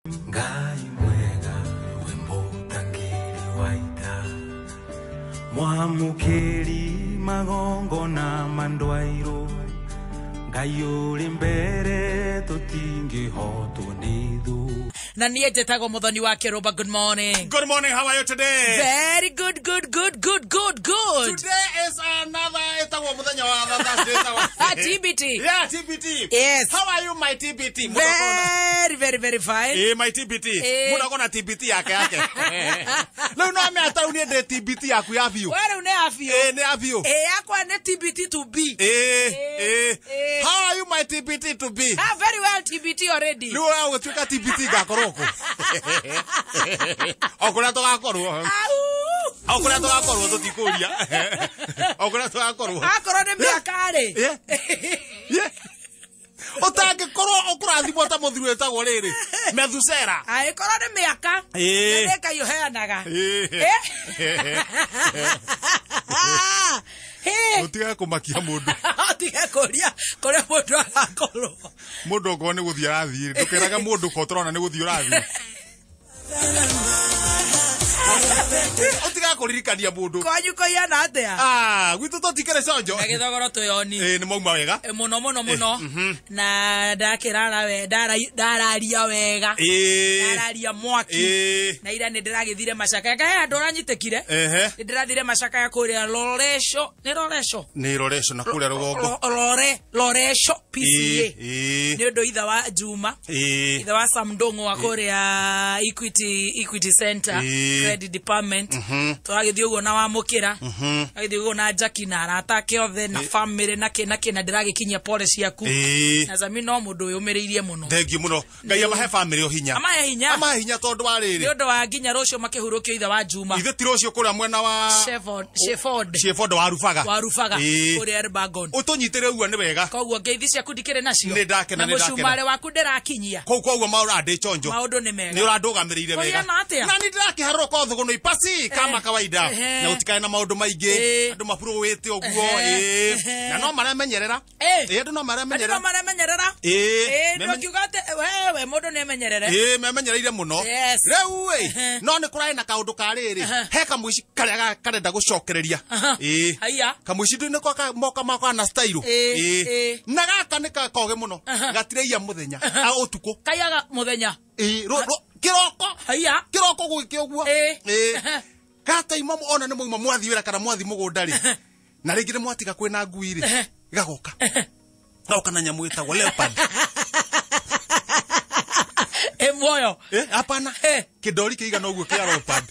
Ngai mwega we mũtangĩri wa ita mwamũkĩri magongona mandwairũ Ngai ũrĩ mbere tũtingĩhotwo nĩ thũ. Na niĩ njĩtagwo Muthoni wa Kĩrũmba. Good morning. Good morning, how are you today? Very good, good, good, good, good, good. Today is another ĩtagwo mũthenya wa Thursday ĩtagwo TBT. Yeah, TBT. Yes. How are you, my TBT? Very, very, very fine. Eh, my TBT. Eh. Mũndũ akona TBT yake yake. Rĩu no amenya ta rĩu niĩ ndĩ TBT yaku ya biũ. We rĩu nĩ ya biũ. Eh, nĩ ya biũ. Ĩ yakwa nĩ TBT to be. Eh, eh. Eh. How are you, my TBT to be? Ah, very well TBT already. Rĩu wewe ũgĩtuĩka TBT ngakorwo kũ? O kũrĩa tũgakorwo. Au. O kũrĩa tũgakorwo tũtikũria. O kũrĩa tũgakorwo. Akorwo nĩ mĩaka rĩ. Yeah. Yeah. Ũtangĩkorwo ũkũrathimwo ta mũthuri wĩtagwo rĩrĩ Methusera. Angĩkorwo nĩ mĩaka. Ĩ. Nĩ Ngai ũheanaga. Ĩ. Eh. Hĩ. Ũtige kũmakia mũndũ. Tige kũria kũrĩa mũndũ agakorwo. Mũndũ okorwo nĩ gũthiĩ arathiĩ ndũkeraga mũndũ ko tũrona nĩ gũthiĩ ũrathiĩ. Ũtigaga kũririkania mũndũ. Kwanyu kũhiana atĩa? Ah, gwitũ tũtikĩrĩ conjo. Na gĩthogoro twĩoni. Ĩ, nĩ mauma wega. Mũno mũno mũno na ndakĩrara we ndararia wega. Ĩ. Ndararia mwaki. Ĩ. Na ira nĩ ndĩragĩthire macakaya kahe handũ ũranyitĩkire. Ehe. Nĩ ndĩrathire macakaya kũrĩa Loresho, nĩ Loresho. Nĩ Loresho na kũrĩa rũgongo. Loresho PCA. Ĩ. Nĩ ũndũ ithe wa Juma. Ĩ. Ithe wa Sam Ndung'u wa kũrĩa Equity Center Ĩ. Credit Department. Tũragĩthiĩ ũguo na wamũkĩra. Tũragĩthiĩ ũguo na Jackie na arata ake othe na family na kĩ na kĩ na ndĩragĩkinyia pole ciaku. Ĩ. Na Zami no mũndũ wĩyũmĩrĩirie mũno. Thengiũ mũno. Ngai amahe family o hinya. Amahe hinya. Amahe hinya tondũ wa Nĩ rĩrĩ. ũndũ wa nginya rũciũ makĩhurũkio ithe wa Juma. Ithe ti rũciũ kũrĩa mwena wa Sheford Sheford wa Rubaga. wa Rubaga Ĩ. kũrĩa Elbagon. Ũtũnyitĩre ũguo nĩ wega. Koguo ngeithi ciaku ndikĩrĩ nacio. Nĩ ndakena, Na nĩ ndakena. mũcumarĩ waku ndĩrakinyia. Kũu koguo maũndũ ndĩ chonjo. Maũndũ nĩ mega. Nĩ ũrandũgamĩrĩire wega. Kũhiana atĩa? Na nĩ ndĩrakĩharũrũka thũgũnũ ipasi kama kawaida. Ehe. Na gũtikae na maũndũ maingĩ. Ĩ. Andũ maburũĩte ũguo. Ehe. Ĩ. Ehe. Na no maremenyerera. Ĩ. Ĩ, andũ no Andũ no maremenyerera. maremenyerera. Ĩ. Ĩ, Meme- ndũngiuga atĩ wewe mũndũ nĩ emenyerere. Ĩ, memenyereire mũno. Yes. Rĩu ĩ, Ehe. no nĩ kũrarĩ na kaũndũ ka rĩrĩ. Ehe. He kamũici karĩa karenda gũcokereria. Aha. Ĩ. Haiya. Kamũici ndũ nĩko moka moka na style. Ĩ, Ĩ. ĩ. Na gaka nĩ kakoge mũno. Gatiraiya mũthenya. A ũtukũ. Kaiyaga mũthenya. Ĩ, kĩroko. Haiya. Kĩroko gũgĩkĩa ũguo. Ĩ. Ĩ. Gataima ona nĩ mwauma mwathiĩ wĩra kana mwathi mũgũnda rĩ. Na rĩngĩ nĩ mwatiga kwĩna ngui rĩ. Gagoka. Gagoka na nyamũ ĩtagwo leopard. Ĩ muoyo. Eh, hapana. Eh. Kĩndori kĩigana ũguo kĩa leopard.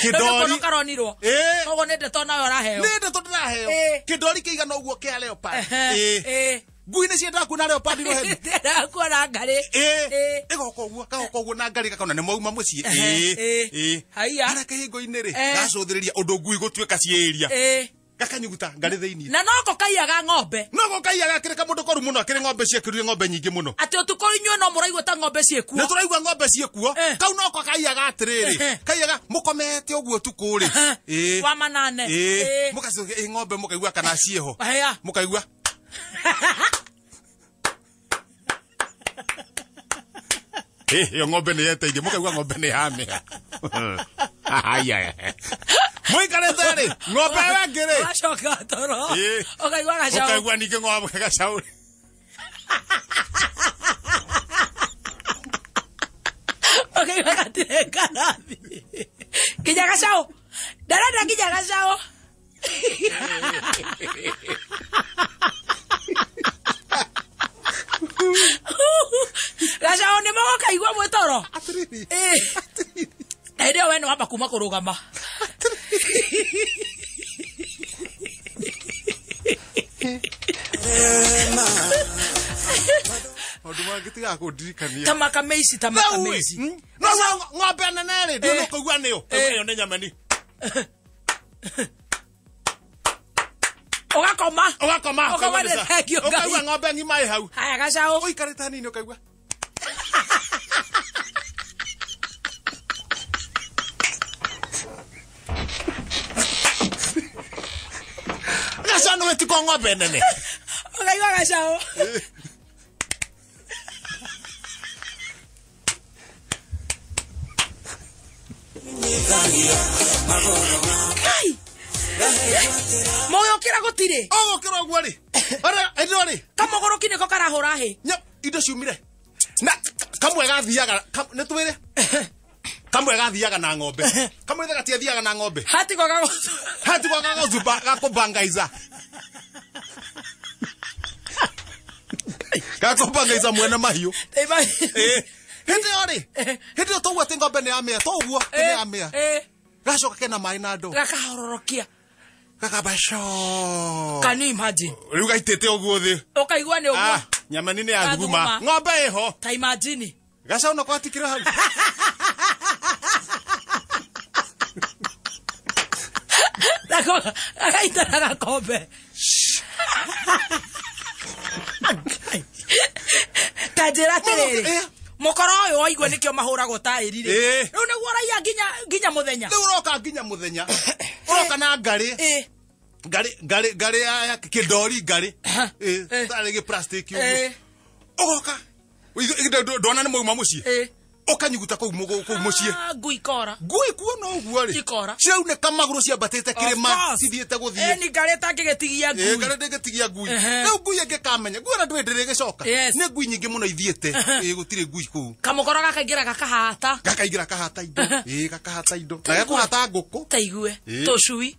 Rĩu nĩ Kĩndori. kuona karonirwo. Ĩ. Koguo nĩ ndeto nawe ũraheo. Nĩ ndeto ndĩraheo. Ĩ. Kĩndori kĩigana ũguo kĩa leopard. Ehe. Ĩ. Ĩ. Ngui nĩ ciendaga kuona leopard rũheni. Ndĩrendaga kuona ngarĩ. Ĩ. Ĩ. Ĩgoka ũguo, gagoka ũguo na ngarĩ gakona nĩ mwauma mũciĩ. Ehe. Ĩ. Ĩ. Ĩ. Haiya. Harĩa kĩhingo-inĩ rĩ, Eh. gacũthĩrĩria ũndũ ngui gũtuĩka ciĩria. Ĩ. Gakanyuguta ngarĩ thĩinĩ. Na noko kaiyaga ng'ombe. No gũkaiyaga kĩrĩ kamũndũ koru mũno akĩrĩ ng'ombe ciakĩrire ng'ombe nyingĩ mũno. Atĩ ũtukũ inyuĩ no mũraigua ta ng'ombe ciĩkuo. Nĩ tũraigua ng'ombe ciĩkuo. Eh. Kau noko kaiyaga atĩrĩrĩ. Ehe. Kaiyaga mũkomete ũguo ũtukũ rĩ. Ĩ. Wa manane. Ĩ. Ĩ. Mũgacoka ĩ ng'ombe mũkaigua kana ciĩho. Haiya. Mũkaigua. Ĩ, ĩyo ng'ombe nĩ yeteirie mũkaigua ng'ombe nĩ yamĩa. Haya. Mũikarĩte rĩ, ng'ombe ĩyo ĩngĩ rĩ. Ũgacoka toro. Ĩ. Ũkaigua gacaũ. Ũkaigua ningĩ ng'ombe gacaũ. Ũkaigua gatirĩ karathi. Nginya gacaũ. Ndarenda nginya gacaũ. Gacaũ nĩ mũgũkaigua mwĩ toro. Atĩrĩrĩ. Ĩ. Na hĩndĩ ĩyo we nĩ wamba kuma kũrũgama. Maũndũ mangĩ tigaga kũndirikania. Ta makameici, ta makameici. No ng'ombe nene rĩ, ndũ nĩũkũigua nĩyo. Ĩyo nĩ nyameni. Ũgakoma. Ũgakoma. Ũkoma nĩ thengiũ Ngai. Ũkaigua ng'ombe ng'ima ĩ hau. Haya gacaũ. Ũikarĩte hanini ũkaigua. Gacaũ nĩ wĩtiko ng'ombe nene. Ũkaigua gacaũ. Kai. Mũgĩũkĩra gũtirĩ. Ũgũkĩra ũguo rĩ. Ora ĩno rĩ. Kamũgũrũki nĩko karahũra hĩ. Nya indo ciumire. Na kamwe gathiaga nĩ twĩre. Kamwe gathiaga na ng'ombe. Kamwe gatiathiaga na ng'ombe. Hatigwo gago. Hatigwo gagũzumba gakũbangaiza. Gakũbangaiza mwene mahiũ. Hĩndĩ ĩyo rĩ. Hĩndĩ ĩyo tũguo atĩ ng'ombe nĩ yamĩa tũguo nĩ yamĩa. Gacoka kena maĩ na ndoo. Gakahororokia. Gakamba co. Can you imagine? Rĩu gaitĩte ũguo thĩ. Ũkaigua nĩ ũguo. Nyamani nĩ yathuguma. Ng'ombe ĩho. Ta imagine. Gacaũ nako gatikĩrĩ hau. Nako gaitana gakombe. Ta njĩra atĩrĩrĩ. Mũkoro ũyũ waigua nĩkĩo mahũragwo taĩri rĩ. Rĩu nĩguo ũraiya nginya mũthenya. Rĩu ũroka nginya mũthenya. Ũroka na ngarĩ. Ngarĩ ngarĩ ngarĩ ya kĩndori ngarĩ. Tarĩ gĩ plastic ũguo. Ũgoka. Ndona nĩ mwauma mũciĩ. Ũkanyuguta kũu mũciĩ. Ngui ikora. Ngui kuona ũguo rĩ. Ikora. Ciraunĩka magũrũ ciambatĩte kĩrĩma cithiĩte gũthiĩ. Ni ngarĩ ĩtangĩgĩtigia ngui. Ngarĩ ndĩngĩtigia ngui. Rĩu ngui ĩngĩkamenya. Ngui ona ndũĩ ndĩrĩgĩcoka. Nĩ ngui nyingĩ mũno ithiĩte. Gũtirĩ ngui kũu. Kamũkoro gakaingĩra gakahata. Gakaingĩra kahata indo. Gakahata indo. Na gakũhata ngũkũ. Ta igue. Tũcui.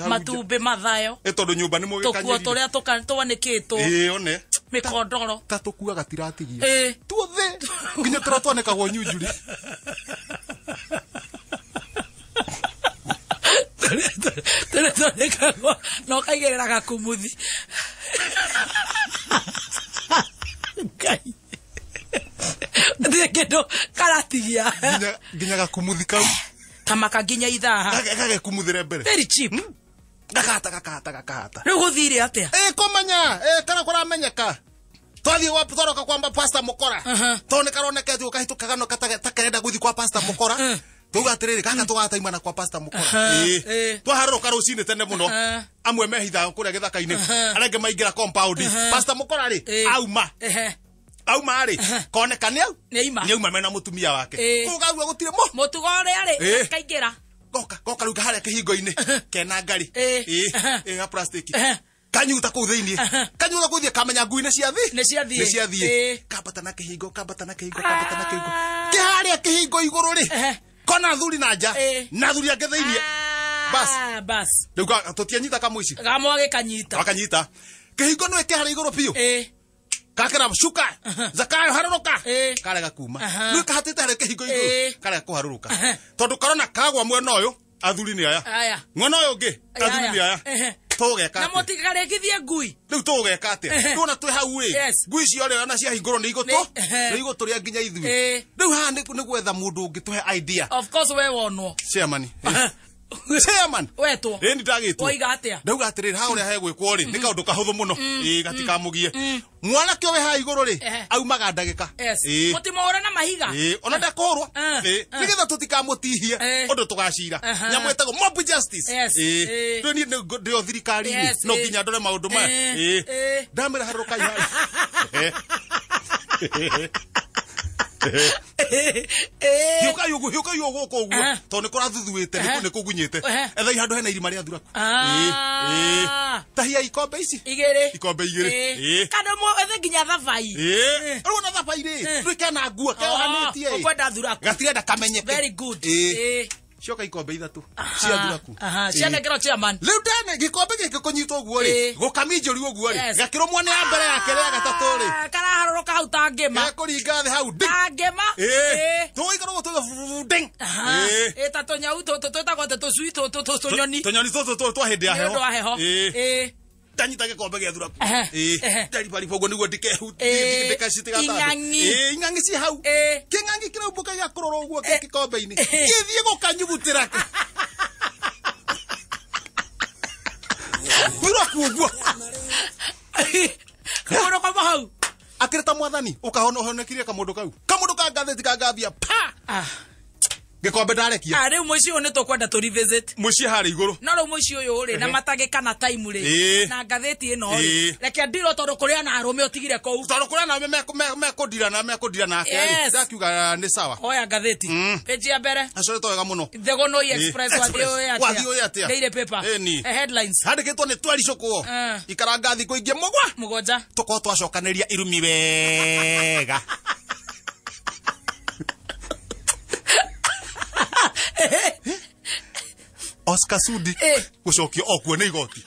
Matumbĩ mathayo. Tondũ nyũmba nĩ mũgĩkanyĩrire. Tũkuo tũrĩa twanĩkĩtwo. One. Mĩkondoro. Ta tũkua gatiratigia. Tuothe. Nginya tũrĩa twanĩkagwo nyunjuri. Tũrĩa twanĩkagwo na ũkaigĩrĩra gakumuthi. Ngai. Gũtirĩ kĩndũ karatigia. Nginya gakumuthi kau. Tamaka nginya ithaa. Gagekumuthĩre mbere. Very cheap. Gakahata gakahata gakahata. Rĩu gũthire atĩa? Kũmenya. Kana kũramenyeka. Twathiĩ gwa twaroka kwamba Pastor Mukora. Tondũ nĩ karonekete ũkahĩtũka gano takarenda gũthiĩ kwa Pastor Mukora. Tuga atĩrĩrĩ gaka tũgataimana kwa Pastor Mukora. Twaharũrũka rũcinĩ tene mũno. Amwe mehithaga kũrĩa gĩthaka-inĩ. Arĩa angĩ maingĩra compound. Pastor Mukora rĩ auma. Auma rĩ koneka nĩ au. Nĩ auma mena mũtumia wake. Kũu gaua gũtirĩ mũtugo ũrĩa rĩ kaingĩra. Goka goka rĩu harĩa kĩhingo-inĩ kena ngari. Ya plastic. Kanyuta kũu thĩinĩ. Kanyuta kũu thĩinĩ kamenya ngui nĩ ciathiĩ. Nĩ ciathiĩ. Nĩ ciathiĩ. Kambata na kĩhingo, kambata na kĩhingo, kambata na kĩhingo. Kĩharĩa kĩhingo igũrũ rĩ. Kona athuri na nja. Na athuri angĩ thĩinĩ. Bas. Bas. Rĩu tũtianyita kamũici. Gamwa gĩkanyita. Gakanyita. Kĩhingo nĩ kĩharĩa igũrũ biũ. Kakera cuka. Zakayo harũrũka. Karega kuma. Rĩu kahatĩte harĩa kĩhingo igũrũ. Karega kũharũrũka. Tondũ karona kagwa mwena ũyũ athuri nĩ aya. Mwena ũyũ ũngĩ athuri nĩ aya. Tũgeka na mũtikarĩkithie ngui. Rĩu tũgeka atĩa? Rĩu twĩ hau ĩ. Ngui icio rĩ ona ciahingũrwo nĩ igũtũ. Nĩ igũtũrĩa nginya ithuĩ. Rĩu haha nĩ gwetha mũndũ ũngĩ tũhe idea. Of course we wonwo. Chairman. Chairman. Wetwo. Ĩ ndagĩtwo. Woiga atĩa? Ndauga atĩrĩrĩ haha ũrĩa hegwĩkwo rĩ nĩ kaũndũ kahũthũ mũno. Gatikamũgie. Mwanake ũyũ haha igũrũ rĩ aumaga ndagĩka. Mũtimũhũre na mahiga. Ona ndekũhũrwo. Nĩgetha tũtikamũtihie ũndũ tũgacira. Nyamũ ĩtagwo mob justice. Rĩu niĩ ndĩ o thirikari-inĩ no nginya ndore maũndũ maya. Ndamĩra harũrũkai harĩa. Hiũkai ũguo hiũkai ũguo gũkũ ũguo tondũ nĩ kũrathuthuĩte nĩ kũgunyĩte. Ethai handũ hena irima rĩa thuraku. Tahia ikombe ici. Igĩrĩ. Ikombe igĩrĩ. Kana ethe nginya thabai. Rĩu ona thabai rĩ tuĩke na nguo keohanĩtie. Ũkwenda thuraku. Gatirenda kamenyeke. Very good. Cioka ikombe ithatũ cia thuraku. Cianengerwo chairman. Rĩu ndene gĩkombe gĩkĩ kũnyitwo ũguo rĩ gũkaminjũri ũguo rĩ gakĩrũmwo nĩ ya mbere yake rĩa gatatũ rĩ. Karaharũrũka hau ta ngĩma. Gekũringa thĩ hau ding. Ta ngĩma. Tũgũikara ũguo tũiga ding. Ta tũnyau tũtagwo atĩ tũcui tũnyoni. Tũnyoni tũtũ twa hĩndĩ ya Nĩ ũndũ wa heho. Ndanyita gĩkombe gĩa thuraku. Ndaribariba ũguo nĩguo ndikecitigatambĩ. Ing'ang'i. Ing'ang'i ci hau. Kĩng'ang'i kĩraumbũka gĩakũrora ũguo gĩkombe-inĩ. Gĩthiĩ gũkanyugutĩra. Thuraku ũguo. Kamũndũ kauma hau. Akĩrĩ ta mwathani ũkahona ũhonekirie kamũndũ kau. Kamũndũ ka ngathĩti kangathia pa. Gĩkombe ndarekia. Ah, rĩu mũciĩ ũyũ nĩ tũkwenda tũ revisit. Mũciĩ harĩa igũrũ. No rĩu mũciĩ ũyũ rĩ, na matagĩka na time rĩ, Ĩĩ. na ngathĩti ĩno rĩ, Ĩĩ. reke ndirwo tondũ kũrĩ na arũme ũtigire kũu. Tondũ kũrĩa na mekũndira nake rĩ, Yes. ndakiuga nĩ sawa. Oya ngathĩti. Page ya mbere. Acoretwo wega mũno. Thegũnũi Express Ĩĩ. wathiĩ ũĩ atĩa? Wathiĩ ũĩ atĩa? Daily paper. Ĩni. Headlines. Handĩkĩtwo nĩ twericũkwo. Ikaranga thikũ ingĩ mũgwa. Mũgwanja. Tũkorwo twacokanĩria irumi wega. Oscar Sudi gũcokio okuo nĩ igoti.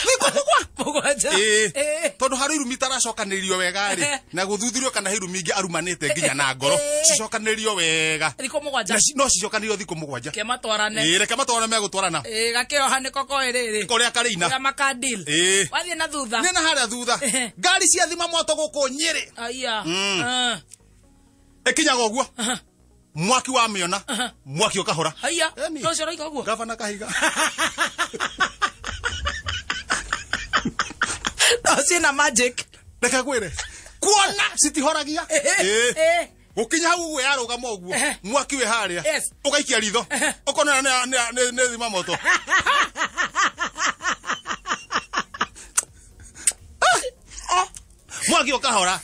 Thikũ mũgwa. Mũgwanja. Ĩĩ. Tondũ harĩ irumi itaracokanĩrĩrio wega rĩ, na gũthuthurio kana he irumi ingĩ arumanĩte nginya na ngoro, cicokanĩrĩrio wega. Thikũ mũgwanja. Na no cicokanĩrĩrio thikũ mũgwanja. Reke matwarane. Ĩĩ, reke matwarane megũtwarana. Ĩĩ, gakĩoha nĩko koĩ rĩrĩ. Kũrĩa karĩina. Ũrĩa maka deal. Ĩĩ. Wathiĩ na thutha. Nĩ na harĩa thutha. Ngari cia thima moto gũkũ Nyĩrĩ. Aya. Ĩkinyaga ũguo. Mwaki wa mĩona, mwaki ũkahora. Haiya. Ĩni. No ũcio ũroiga ũguo? Gavana Kahiga. No ciĩna magic. Reke ngwĩre. Kuona citihoragia. Ĩĩ. Gũkinya hau ũguo yarũgama ũguo, mwaki wĩ harĩa. Yes. Ũgaikia ritho. Ũkona nĩ thima moto. Mwaki ũkahora.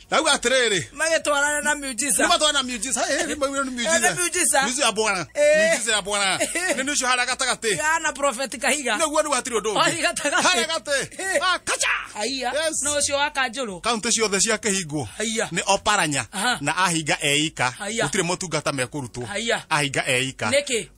Ndauga atĩrĩrĩ. Magĩtwarana na miujiza. Nĩ matwarana na miujiza. Ĩ, nĩ maugire nĩ miujiza. Nĩ miujiza. Miujiza ya bwana. Ĩĩ. Miujiza ya bwana. Nĩ nĩ ũcio harĩa gatagatĩ. Yana Prophet Kahiga. Nĩguo rĩu hatirĩ ũndũ ũngĩ. Wathiĩ gatagatĩ. Harĩa gatĩ. Ah, kacha. Haiya. Yes. No ũcio wa Kanjũrũ. Kaunti ciothe cia kĩhingwo Haiya. nĩ Oparanya Aha. na ahinga eika. Haiya. Gũtirĩ motungata mekũrutwo. Haiya. Ahinga eika. Nĩkĩ?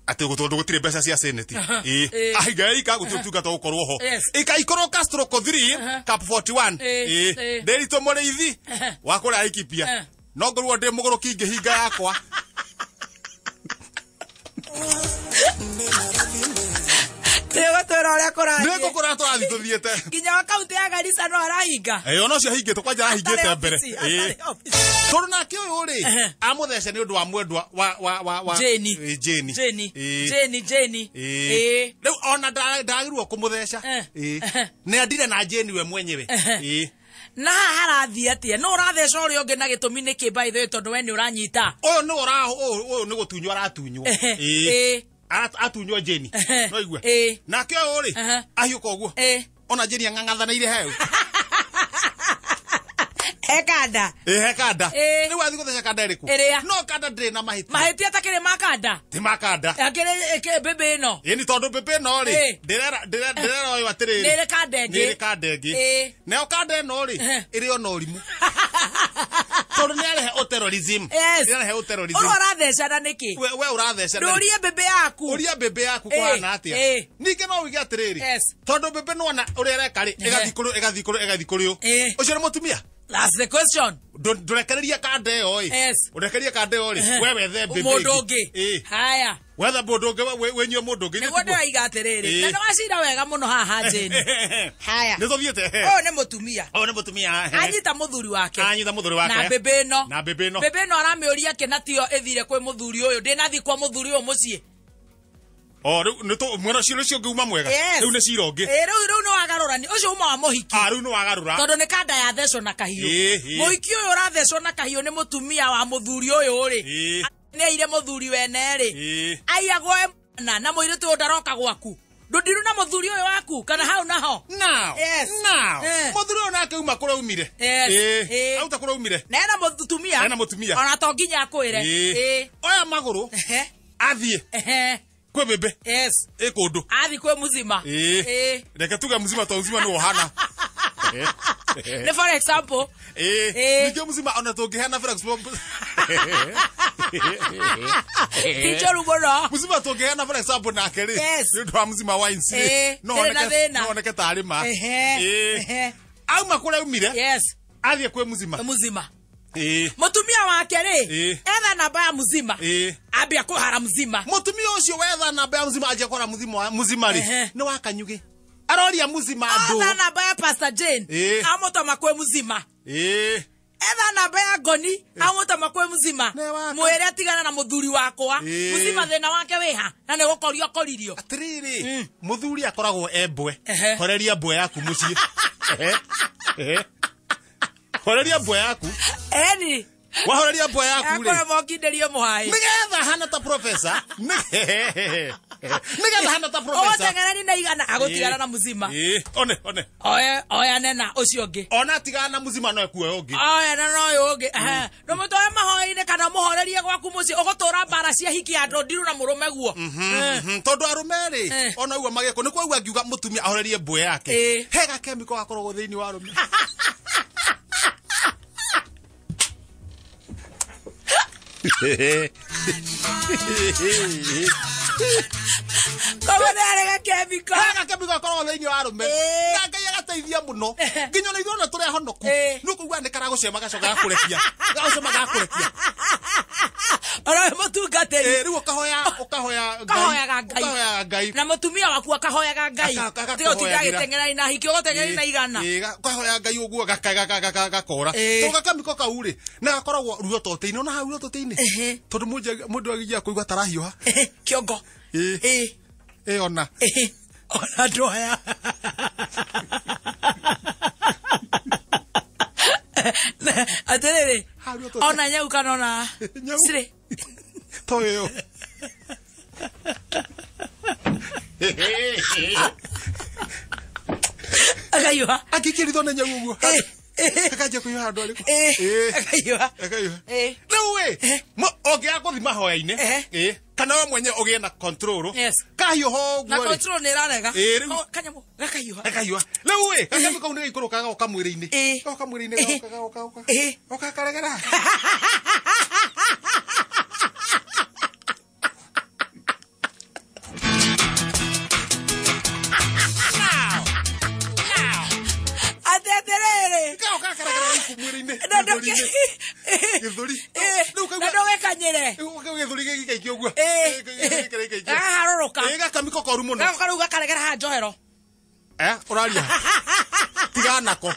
Atĩ tondũ gũtirĩ mbeca cia senate. Aha. Ĩĩ. Ĩĩ. Ahinga eika gũtirĩ ũtungata ũgũkorwo ho. Yes. Ĩkaikorwo Castro ko 3 Aha. Cap 41. Ĩĩ. Ĩĩ. Ĩĩ. Ndĩritũ mũrĩithi Aha. wa kũrĩa Laikipia. Eh. No ngorwo ndĩ mũgũrũki ngĩhinga yakwa. Nĩgũtwĩra ũrĩa kũrathiĩ. Nĩngũkũra tũrathiĩ tũthiĩte. Nginya wa kaunti ya Garissa no arahinga. Ĩĩ, ona ũcio ahingĩtwo kwanja arahingĩte Atarĩ mbere. obici, Ĩĩ. atarĩ obici. Tondũ nake ũyũ rĩ, Ehe. amũthece nĩ ũndũ wa mwendwa wa Jane. Ĩĩ, Jane. Jane. Ĩĩ. Jane, Jane. Ĩĩ. Ĩĩ. Rĩu ona ndagĩrĩirwo kũmũtheca. Eh. Ĩĩ. Ehe. Nĩ andire na Jane we mwenyewe. Ehe. Ĩĩ. Na haha harathiĩ atĩa? No ũratheca ũrĩa ũngĩ na gĩtũmi nĩkĩ by the way tondũ we nĩ ũranyita. Ũyũ nĩ ũra ũyũ nĩ gũtunywo aratunywo. Ehe. Ĩĩ. Ĩĩ. Atunywo Jane. Ehe. No igue. Ĩĩ. Nake ũyũ rĩ, Ehe. ahiũka ũguo. Ĩĩ. Ona Jane ang'ang'athanĩire hau. He kanda. Ĩĩ, he kanda. Ĩĩ. Rĩu athiĩ gũtheca kanda ĩrĩkũ? Ĩrĩa. No kanda ndĩrĩ na mahĩtia. Mahĩtia atakĩrĩ ma kanda. Ti ma kanda. Akĩrĩ mbĩmbĩ ĩno. Ĩni tondũ mbĩmbĩ ĩno rĩ, Ĩĩ. ndĩrera ũyũ atĩrĩrĩ. Nĩ ĩrĩ kanda ĩngĩ. Nĩ ĩrĩ kanda ĩngĩ. Ĩĩ. Nayo kanda ĩno rĩ, Ehe. ĩrĩ ona ũrimũ. Tondũ nĩ arehe ũterrorism. Yes. Nĩ arehe ũterrorism. Ũrĩa ũrathecana nĩkĩ? We ũrathecana. Ndũrie mbĩmbĩ yaku. Ũria mbĩmbĩ yaku Ĩĩ. kũhana atĩa. Ĩĩ. Ningĩ no uige atĩrĩrĩ. Yes. Tondũ mbĩmbĩ nĩwona ũrĩa ĩreka rĩ, ĩgathiĩ kũrĩ ĩgathiĩ kũrĩ ĩgathiĩ kũrĩ ũ. Ĩĩ. Ũcio nĩ mũtumia. That's the question. Ndũrekererie kanda ĩyo ĩ. Yes. Ũrekererie kanda ĩyo rĩ, Ehe. we wethe mbĩmbĩ Mũndũ ĩngĩ. ũngĩ. Ĩĩ. Haya. Wetha mũndũ ũngĩ, wĩnyue mũndũ ũngĩ. Nĩguo ndĩroiga atĩrĩrĩ. Ĩĩ. Na nĩ wacira wega mũno haha Jane. Haya. Nĩ tũthiĩte. Ũyũ nĩ mũtumia. Ũyũ nĩ mũtumia. Anyita mũthuri wake. Anyita mũthuri wake. Na mbĩmbĩ ĩno. Na mbĩmbĩ ĩno. Mbĩmbĩ ĩno aramĩũria kĩ na tiyo ĩthire kwĩ mũthuri ũyũ. Ndĩnathiĩ kwa mũthuri ũyũ mũciĩ. O rĩu nĩ tũ mwena ũcio ũcio ũngĩ uma mwega. Yes. Rĩu nĩ cira ũngĩ. Ĩĩ, rĩu nĩ wagarũrani. Ũcio uma wa mũhiki. Ah, rĩu nĩ wagarũra. Tondũ nĩ kanda yathecwo na kahiũ. Ĩĩ, ĩĩ. Mũhiki ũyũ ũrathecwo na kahiũ nĩ mũtumia wa mũthuri ũyũ rĩ. Ĩĩ. Nĩ aire mũthuri wene rĩ. Ĩĩ. Aiyagwo e mwana na mũirĩtu ũyũ ndaroka gwaku. Ndũndiru na mũthuri ũyũ waku kana hau naho. Now. Yes. Now. Eh. Mũthuri ũyũ nake uma kũrĩa umire. Yes. Ĩĩ. Ĩĩ. Auta kũrĩa umire. Na ena mũtumia. Ena mũtumia. Ona to nginya akwĩre. Ĩĩ. Ĩĩ. Oya magũrũ. Ehe. Athiĩ. Ehe. Kwĩ mbĩmbĩ. Yes. Ĩ kũndũ. Athiĩ kwĩ mũzima. Ĩĩ. Ĩĩ. Reke tuge mũzima to mũzima nĩ wohana. Nĩ for example. Ĩĩ. Ĩĩ. Ningĩ mũzima ona tũngĩheana for example. Ti njũru mũno. Mũzima tũngĩheana for example nake rĩ. Yes. Nĩ ũndũ wa mũzima wa inci rĩ. Ĩĩ. No Ndĩrĩ na oneke thĩna. no oneke tarĩ ma. Ehe. Ĩĩ. Ehe. Auma kũrĩa umire. Yes. Athiĩ kwĩ mũzima. Mũzima. Ĩĩ. Mũtumia wake rĩ. Ĩĩ. Etha namba ya mũzima. Ĩĩ. Ambia kũhara mũzima. Mũtumia ũcio wetha namba ya mũzima anjia kwara mũzima rĩ. Ehe. Nĩ wa kanyugĩ. Aroria mũzima andũ. Etha namba ya Pastor Jane. Ĩĩ. Amũtũma kwĩ mũzima. Ĩĩ. Etha namba ya Ngoni amũtũma kwĩ mũzima. Nĩ waka. Mwĩre atigane na mũthuri wakwa. Ĩĩ. Mũzima thĩna wake wĩha na nĩ gũkorio akoririo. Atĩrĩrĩ, mũthuri akoragwo e mbwe. Ehe. Horeria mbwe yaku mũciĩ. Ehe. Ehe. Horeria mbwe yaku. Eni. Wahoreria mbwa yaku rĩ. Akora mokinderio muhai. Nigetha hana ta professor. Nigetha hana ta professor. Ogũteng'erani na igana agũtigana na muzima. One one. Oye oyane na ũcio ũngĩ. Ona atigana na muzima no ekuoya ũngĩ. Oyana na ũyũ ũngĩ. No mũtware mahoya-inĩ kana mũhorerie gwaku mũciĩ ũgũtũra mbara cia hiki ya ndondiru na mũrũme guo. Tondu arume rĩ ona uguo mageko nĩ kwa ngiuga mũtumia ahorerie mbwe yake. He gakemiko gakoragwo thĩinĩ wa arũme. Koguo nĩ harĩ gakemiko. He gakemiko gakoragwo thĩinĩ wa arũme. Na Ngai agateithia mũno. Nginya ona ithuĩ ona tũrĩ ahonoku. Nĩ ũkũigua nĩ karagũcema gacoka gakũrekia. Gagũcema gakũrekia. Ona wĩ mũtungatĩri. Rĩu ũkahoya ũkahoya Ngai. Ũkahoyaga Ngai. Ũkahoyaga Ngai. Na mũtumia waku akahoyaga Ngai. Tiga ũtinde agĩteng'erani na hiki ũgũteng'erani na igana. Ũkahoya Ngai ũguo gakora. Tondũ gakemiko kau rĩ na gakoragwo ruo totĩ-inĩ ona hau ruo totĩ-inĩ. Tondũ mũndũ agĩgia kũigua tarahiũha. Kĩongo. Ona. Ona andũ aya. Atĩrĩrĩ. Ona nyau kana ona cirĩ. To ĩyo. Akahiũha. Angĩkĩrithwo nĩ nyau ũguo. Akanjia kũhiũha handũ harĩkũ. Akahiũha. Akahiũha. Rĩu ĩ, ũngĩaga gũthiĩ mahoya-inĩ, kana we mwenyewe ũgĩe na control. Kahiũha ũguo Na rĩ. control nĩ ĩrarega. Rĩu. Kanyamũ gakahiũha. Gakahiũha. Rĩu ĩ, gakemiko kau nĩ gaikũrũkaga gagoka mwĩrĩ-inĩ. Gagoka mwĩrĩ-inĩ gagoka gagoka. Gagoka karegera. Gĩthũri. Na ndũgĩkanyĩre. Gĩthũri gĩgĩikaikio ũguo. Gakaharũrũka. Gakamiko koru mũno. Gagoka rĩu gakaregera haha njohero. Ũraria. Tigana nako.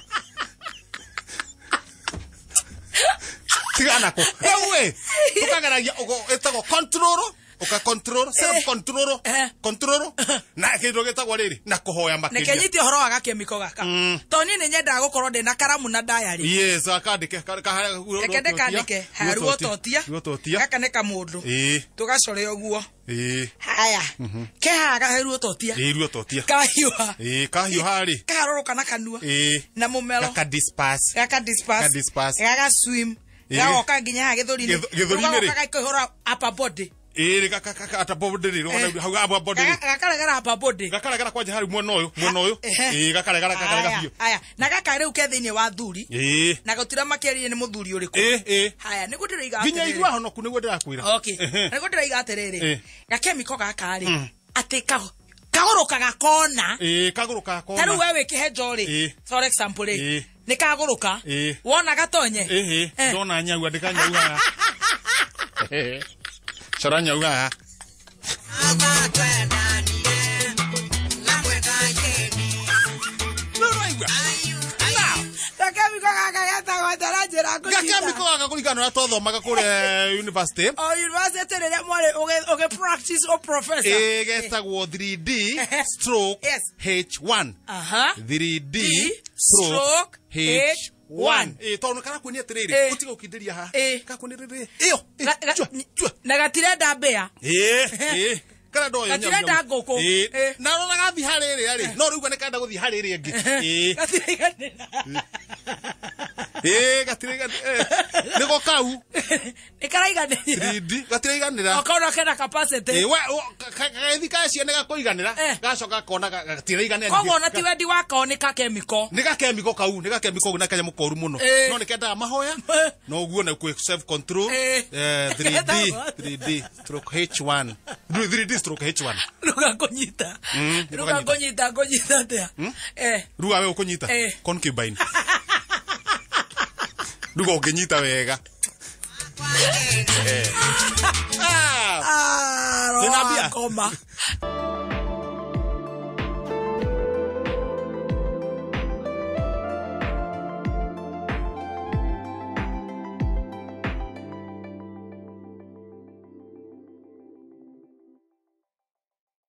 Tigana nako. Rĩu ĩ, tũkageragia ĩtagwo control. Uka control, self control, control. Na kĩndũ gĩtagwo rĩrĩ na kũhoya makĩria. Reke nyite ũhoro wa gakemiko gaka. Tondũ niĩ nĩ nyendaga gũkorwo ndĩ na karamu na diary. Yes, akandĩke. Reke ndĩkandĩke. Haya, ruo totia. Ruo totia. Gaka nĩ kamũndũ. Tũgacore ũguo. Haya. Ke haha gahe ruo totia. Ruo totia. Kahiũha. Kahiũha rĩ. Kaharũrũka na kanua. Na mũmero. Gaka disperse. Gaka disperse. Gaka disperse. Gaka swim. Gagoka nginya haha gĩthũri-inĩ. Gĩthũri-inĩ rĩ. Gagoka gakoihũra upper body. Gaka body rĩ, hau upper body rĩ. Gakaregera upper body. Gakaregera kwanja harĩ mwena ũyũ, mwena ũyũ. Gakaregera gakaregera biũ. Haya, na gaka rĩu ke thĩinĩ wa thuri. Na gũtira makĩaria nĩ mũthuri ũrĩkũ. Haya, nĩguo ndĩroiga atĩrĩrĩ. Nginya ithuĩ ahonoku nĩguo ndĩrakwĩra. Okay. Nĩguo ndĩroiga atĩrĩrĩ. Gakemiko gaka rĩ, atĩ kagũrũkaga kona. Kagũrũkaga kona. Ta rĩu we wĩ kĩhenjo rĩ, for example rĩ, nĩ kagũrũka. Wona gatonye. Ndona nyau, andĩka nyau haha. Cora nyau haha. Gakemiko gaka getagwo atĩa na njĩra ngũnyita? Gakemiko gaka kũringana na ũrĩa twathomaga kũrĩa university. O university rĩrĩa mwarĩ ũgĩ practice o professor. Getagwo 3D stroke H1. 3D stroke H1. Tondũ karakuonia atĩrĩrĩ, ũtige gũkindĩria haha. Karakuonia rĩrĩ. Ĩyo. Na gatirenda mbĩa. Karenda ũyũ nyau. Gatirenda ngũkũ. Na rora gathiĩ harĩ ĩrĩa rĩ, no rĩu nĩ karenda gũthiĩ harĩ ĩrĩa ĩngĩ. Gatiraiganĩra. Gatiraiganĩra. Nĩko kau. Nĩ karaiganĩra. 3D gatiraiganĩra. Okorwo kena capacity. Gagĩthiĩ kacia nĩ gakũiganĩra. Gacoka gakona gatiraiganĩra. Koguo ona ti wendi wako nĩ gakemiko. Nĩ gakemiko kau, nĩ gakemiko na kanyamũ koru mũno. No nĩ kendaga mahoya. No ũguo na self control. 3D stroke H1. 3D stroke H1. Ruga kũnyita. Ruga kũnyita kũnyita atĩa? Ruga we ũkũnyita. Concubine. Ruga ũngĩnyita wega. Roa ngoma.